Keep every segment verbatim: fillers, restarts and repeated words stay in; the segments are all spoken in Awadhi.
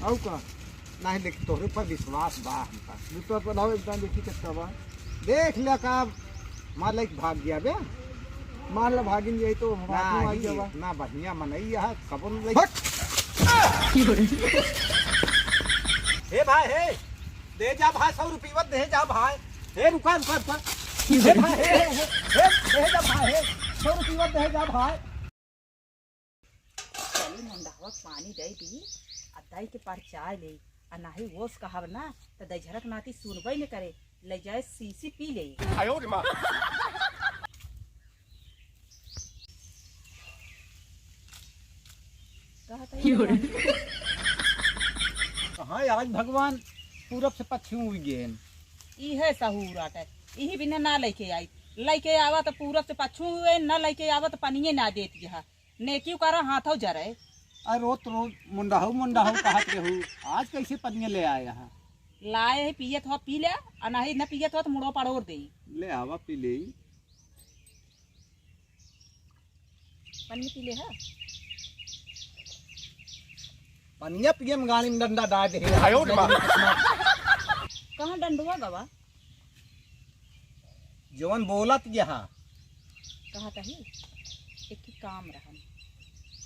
अउ का? नाही, लेकिन तोहरे पर विश्वास बा हमका। दूसरा पर लाओ, एकदम देखी कितना बा। देख ले का, मार ले भाग गया बे। मार ले भागिन यही तो हम ना, आदमी आ ही गया बा। ना बढ़िया मनई है, कबो नहीं। हट! हे भाई, हे, दे जा भाई, सौ रुपया दे जा भाई। हे रुका, रुका, रुका। हे भाई, हे, हे, हे, हे, दे जा भाई, हे, सौ रुपया दे जा भाई। चली मुंडहवा के पानी दे दी, आ दई के परचाय ले, आ नाही ओस कहब ना, त दई झरक नाती सुनबे न करे, ले जाए सीसी पी ले। कहत है कहाँ आज भगवान पूरब से पश्चिम हुई गेन? इहे सहूर आटे, इही बिना ना लेके आई, लेके आवा त पूरब से पश्चिम हुए, ना लेके आवा त पनिये ना देत यहा। नेकी करा हाथौ जरे। अरे रोत रोत मुंडाहू मुंडाहू कहत रहू, आज कैसे पनिया ले आए यहाँ? लाए है पियत हो पी ले, आ नाही न पियत हो त मुड़ो पड़ोर दे। ले आवा पी ले। पनिया पी ले हा। पनिया पिए में गाड़ी में डंडा डाल दे। आयो रे माँ। कहाँ डंडुआ गवा? जवन बोलत यहाँ। कहा तही, एक ही काम रहन।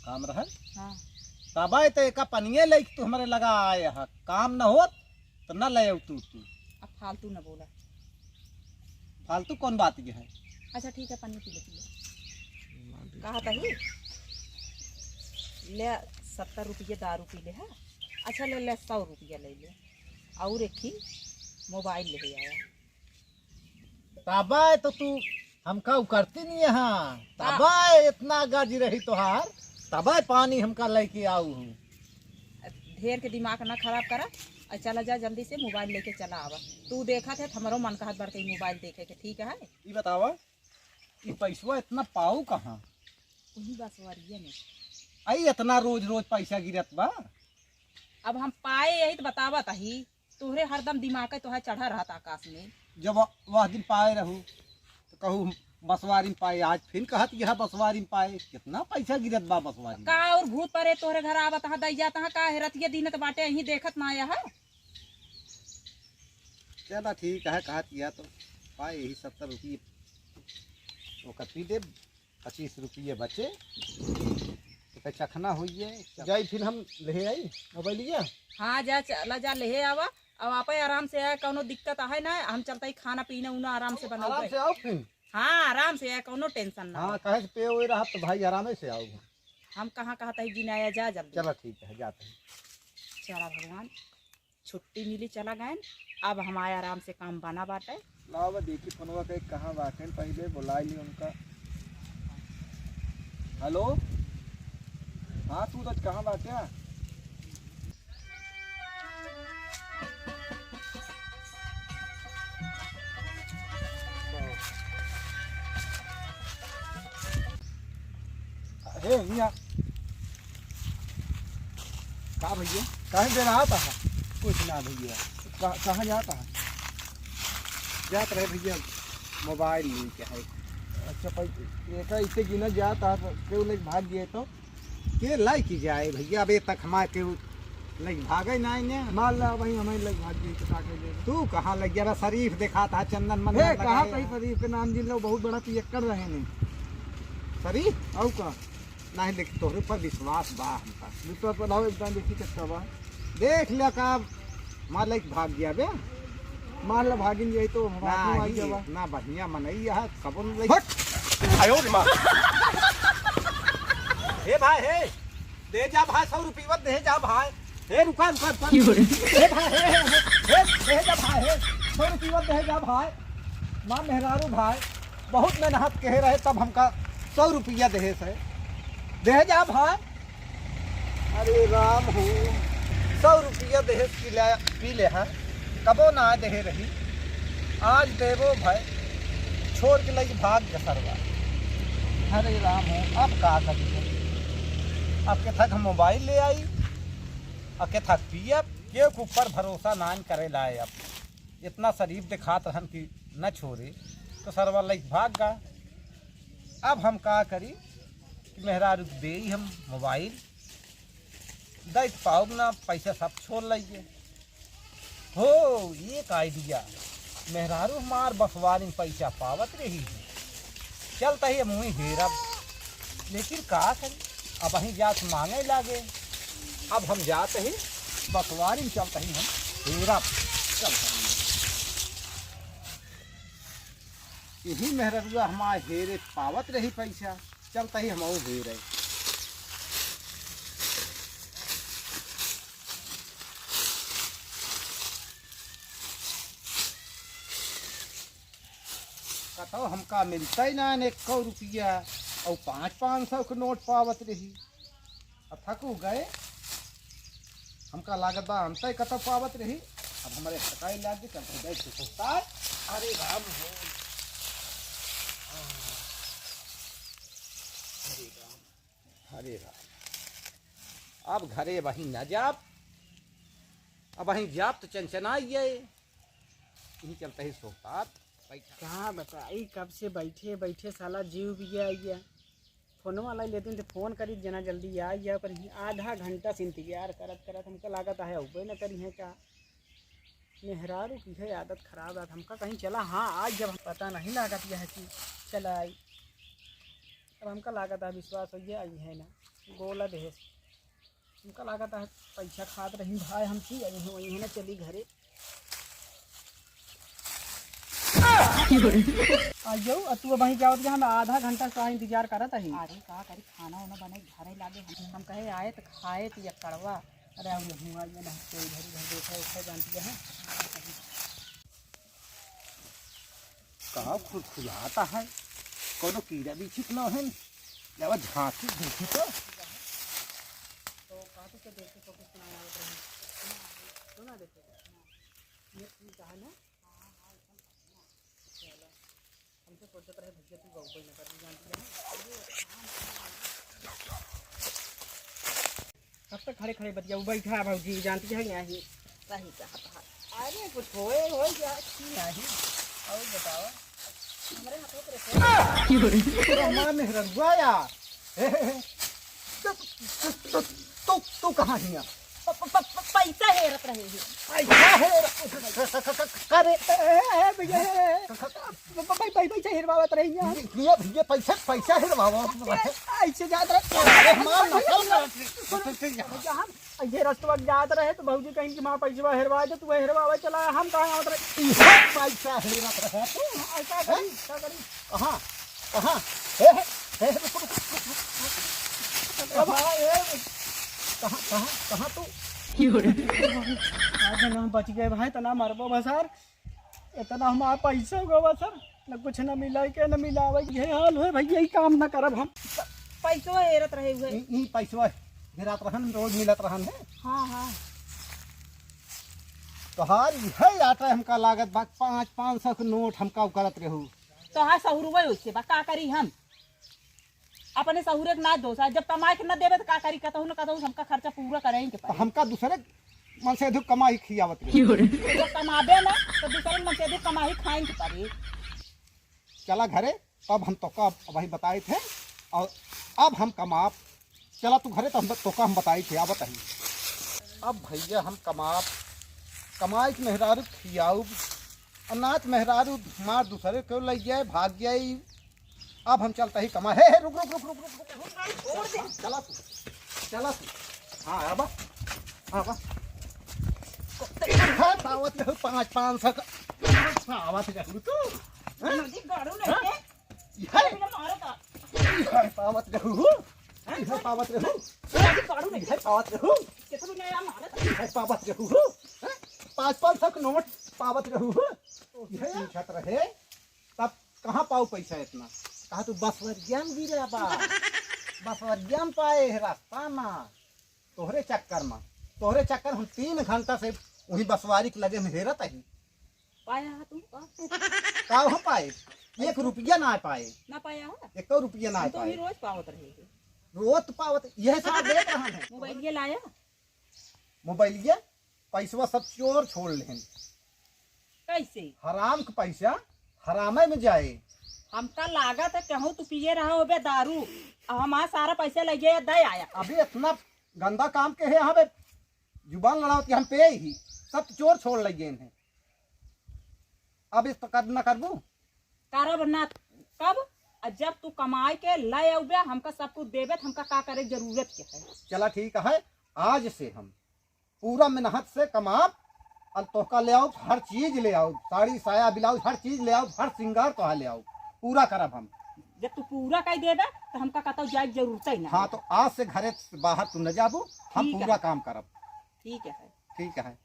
काम रहन? हाँ। तबे तो एका पनिये लइके तू हमरे लगा आए हा। काम न होत तो न ले तू, तू। अब फालतू न बोला। फालतू कौन बात ये है? अच्छा ठीक है, पनिया पी ले, पी ले। कहा तही, ले सत्तर रुपये दारू पी ले हा। अच्छा ले, ले सौ रुपया ले ले। और एक ही मोबाइल ले आया। तबे तो तू हमका उकरती नहीं है, हाँ। तबे इतना गज रही तोहार, तबे पानी हमका लेके आऊ हूँ। ढेर के दिमाग ना खराब करा, और चला जा जल्दी से मोबाइल लेके चला आवा। तू देखत है, हमरो मन कहत बड़ के मोबाइल देखे के, ठीक है? ई बतावा, ई पैसवा इतना पाऊ कहाँ? उन्हीं बसवरिया में। आई इतना रोज रोज पैसा गिरत बा। अब हम पाए यही तो बतावत ही, तोहरे हरदम दिमाग है, तोहरे चढ़ा रहत आकाश में। जब वह दिन पाए रहू, तो कहू बसवारी में पाए, आज फिर कहत यह बसवारी में पाए। कितना पैसा गिरत बा बसवारी में। का और भूत परे तोहरे घर आवत हाँ, दई जात हाँ, का है रतिया दिन तो बाटे यहीं देखत ना आया है। चला ठीक है, कहत यह तो पाए यही सत्तर रुपये, ओकर पी देब। पच्चीस रुपये बचे, तो चखना होइए। जाई फिर हम ले आई मोबाइलिया। हाँ, जा, चला जा, ले आवा। अब आप आराम से आए, कौनो दिक्कत आहे ना, हम चलता ही खाना पीना उना आराम से बनाओ आराम भाई। से आओ फिर। हाँ, आराम से आए, कौनो टेंशन ना हाँ, हो। कहे से पे हुए रहा तो भाई आराम से आओ। हम कहाँ कहाँ तही गिनाया जा जल्दी। चला ठीक है, जाते हैं। चला भगवान। छुट्टी मिली, चला गएन। अब हमारे आराम से काम बना बाटे। लावा देखी फोनवा के कहाँ बाटेन, पहिले बुलाई ली उनका। हेलो, हाँ सूरज, कहाँ बाटे? हे हिया। का भैया? काहे बेरा आता है? कुछ ना भैया। कहाँ, कहाँ जाता है? जात रहे भैया, मोबाइल लेके है। अच्छा, पै-, एका इसे गिना जाता है, तो केहू लेके भाग गए तो? के लेके जाए भैया, अबे तक हमारे केहू लेके भागे ना आइने। मान ला वही हमें लेके भाग गए तो का कर देबे? तू कहाँ लग गया? शरीफ देखा था चंदन मंदन हे, लगाए कहाँ हैं। सही शरीफ के नाम जिन लो, बहुत बड़ा पियक्कड़ रहे ने। शरीफ? अउ का? नाही, लेकिन तोहरे पर विश्वास बा हमका। दूसरा पर लाओ, एकदम देखी कितना बा। देख ले का, मार लेके भाग गया बे। मार ले भागिन यही तो हम ना, आदमी आ ही गया बा। ना बढ़िया मनई है, कबो नहीं हट! आयो रे माँ। हे भाई, हे, दे जा भाई, सौ रुपया दे जा भाई। हे रुका, रुका, रुका। हे भाई, हे, हे, हे, हे, दे जा भाई, हे, सौ रुपया दे जा भाई। माँ मेहरारू भाई, बहुत मेहनत कहे रहे, तब हमका सौ रुपया देहे से। देहे जा भाई। अरे राम हो, सौ रुपया देहे पी ले, पी ले है, कबो ना देहे रही, आज देबो भाई, छोड़ के लगी भाग गया सरवा। अरे राम हो, अब का करिए? अब के थक हम मोबाइल ले आई, अब के थक पियब, के ऊपर भरोसा ना करे लाए अब। इतना शरीफ दिखात रहन कि न छोड़े, तो सरवा लइके भाग गा। अब हम का करी कि मेहरारू के देई हम मोबाइल, दैत पाउब ना, पैसा सब छोड़ लइए। हो, एक idea, मेहरारू हमार बसवारी में पैसा पावत रही है, चलत ही हम वहीं हेरब, लेकिन का करी, अबहीं जात माँगे लागे, अब हम जात ही बसवारी में चलत ही हम हेरब, चलत ही। यही मेहररुआ हमार हेरे पावत रही पैसा, चलत ही हमहू हेरे। कतौ हमका मिलतै ना एक्कौ रुपया, अउ पाँच पाँच सौ के नोट पावत रही। अब थकू गए, हमका लागत बा अंतै कतौ पावत रही। अब हमरे थकाई लाग गई, चल के बैठ के सोचता है। अरे राम हो, अरे राम, अरे राम। अब घरे वहीं न जाब, अब वहीं जाब तो चनचनाइए। यही चलत ही सोचता बैठा। का बताई, कब से बैठे बैठे साला जीव बिया आइया। फोनवा लाई लेतिन तो फोन करी जना जल्दी आइया, पर ही आधा घंटा से इंतजार करत करत हमका लागत है अउबे न करी है का। मेहरारू की है आदत खराब है, हमका कहीं चला, हाँ, आज जब पता नहीं लागत यह कि चला आई। अब हमका लागत है विश्वास होइया आई है ना, गोला देहे। हमका लागत है पैसा खात रही भाई, हम की आई हूँ, वही है ना, चली घरे। आ जाऊ, आ तू अबहीं जावत जा, हम आधा घंटा से इंतजार करत हई। अरे का करी, खाना उना बने घरे लागे, हम, हम कहे आए तो खाए तो ये कड़वा। अरे अब हुआ ये ना, कोई इधर उधर देखा उठा जानती है। का खुलखुलाता है, कोनो कीड़ा भी छिपना है, जब झांकी देखी तो। तो काहे के देखे तो कुछ ना आवत रही। सुना देखे कुछ ना। ये तू कहा ना? हाँ, हाँ, एकदम पसीना। चला। हमसे सोचत रहे भैया तू गऊ कोई ना कर जानती है। कब तक खड़े खड़े बतिया, वो बैठा है भौजी, जानती है कि नहीं? सही कहा, कहा। अरे, कुछ होए, होए या कि नहीं? और बताओ। हमरे हाथों के रखे। अरे, हमार मेहररुआ या। ए, ए, ए। तू, तू, तू, तू, तू कहाँ हिया? प-, प-, प-, प-, पैसा हेरत रहे हैं। पैसा हेर-, क-, क-, क-, क-, करे। ए, ए, ए, भैया, ए, ए। क-, क-, क-, प-, प-, प-, पैसा हेरवावत रही है। भैया, भैया, पैसा, पैसा हेरवावा। ऐसे जात रहे। अरे, हमार नकल करत रहे। भैया, हम ये रस्तवा जात रहे तो भौजी कहीं कि माँ पैसवा हेरवा दे, तू हेरवावे चला, हम कहाँ आवत रहे? इहे पैसा हेरत रहे तू? हाँ, ऐसा करी, ऐसा करी। कहाँ? कहाँ? हे, हे, हे, रुक, रुक, रुक, रुक, रुक। कहाँ, ए, कहाँ, कहाँ, कहाँ तू? आज हम बच गए भाई, तना मरबो बसार। इतना हमार पैसा हो गवा सर, न कुछ न मिला के न मिलावे। ये हाल होए भैया, ई काम न करब हम। प-, पैसवा हेरत रहे हुए। ई, ई पैसवा हेरत रहन, रोज मिलत रहन है। हाँ, हाँ। तोहार इहे आटा हमका लागत बा, पाँच, पाँच सौ के नोट हमका उकरत रहू। तोहार सहुरुवे ओइसे बा, का करी हम? अपने सहुरे के ना दोष है, जब कमाए के ना देवे तो का करी, कतहु न कतहु हमका खर्चा पूरा करे ही के तो पड़ी। हमका दूसरे मन से अधिक कमाई खियावत रही। जब कमाबे ना तो दूसरे मन से अधिक कमाई खाए के पड़ी। चला घरे, तब हम तोका अबही बताइत है, और अब हम कमाब। चला तू घरे, तो हम तोका हम बताइत है, आवत ही। अब भैया हम कमाब, कमाई के मेहरारू खियाउब, और नाच मेहरारू मार दूसरे को लइ जाए, भाग जाए। अब हम चलत ही कमा। हे, हे, रुक, रुक, रुक। छोड़ दे। चला तू, चला तू। हाँ, आवा, आवा। हे, पावत रहू पाँच, पाँच सौ का। पावत रहू तू। हैं? नदी गाड़ू नहीं हाँ? के। हे। अरे, बिना मारो का। हे, पावत रहू। हैं? हे, पावत रहू। नदी गाड़ू नहीं हे, के। पावत रहू। कितना बिना यार मारो का। हे, पावत रहू। हैं? पाँच, पाँच सौ का नोट पावत रहू। हे, पूछत रहे। तब कहाँ पाऊ पैसा इतना? कहा तू बसवरिया में गिरा बा, बसवरिया में पाए है रास्ता ना, तोहरे चक्कर में, तोहरे चक्कर हम तीन घंटा से वही बसवारी के लगे में हेरत ही। पाया है तू का? का हम पाए? एक रुपया ना पाए। ना पाया है? एको रुपया ना हम तो पाए। ही रोज पावत रहे हैं। रोज तो पावत, यह साल देत रहन है। मोबाइल ये लाया? मोबाइलिया, पैसवा सब चोर छोड़ लेहन। कैसे? हराम के पैसा हरामे में जाए। हमका लागत है कहूँ तू पिए रहा होबे दारू, अब हमारा सारा पैसा लगे या दे आया। अबे इतना गंदा काम के है, हमें जुबान लड़ावत कि हम पे ही, सब चोर छोड़ लइ गए हैं। अब इस तो कर, ना करबू? करब ना। कब? आ जब तू कमाई के ले अउबे, हमका सब कुछ देबे, त हमका का करे जरूरत के है? चला ठीक है, आज से हम पूरा मेहनत से कमाब, अउर तोहका ले आउब, हर चीज ले आउब, साड़ी, साया, ब्लाउज, हर चीज ले आउब, हर सिंगार तोहा ले आउब, पूरा करब हम। जब तू पूरा कइ देबे, त हमका कतौ जाए के जरूरत ही ना हाँ, है। तो आज से घरे से बाहर तू न जाबू, हम ठीक है। पूरा काम करब। ठीक है। ठीक है।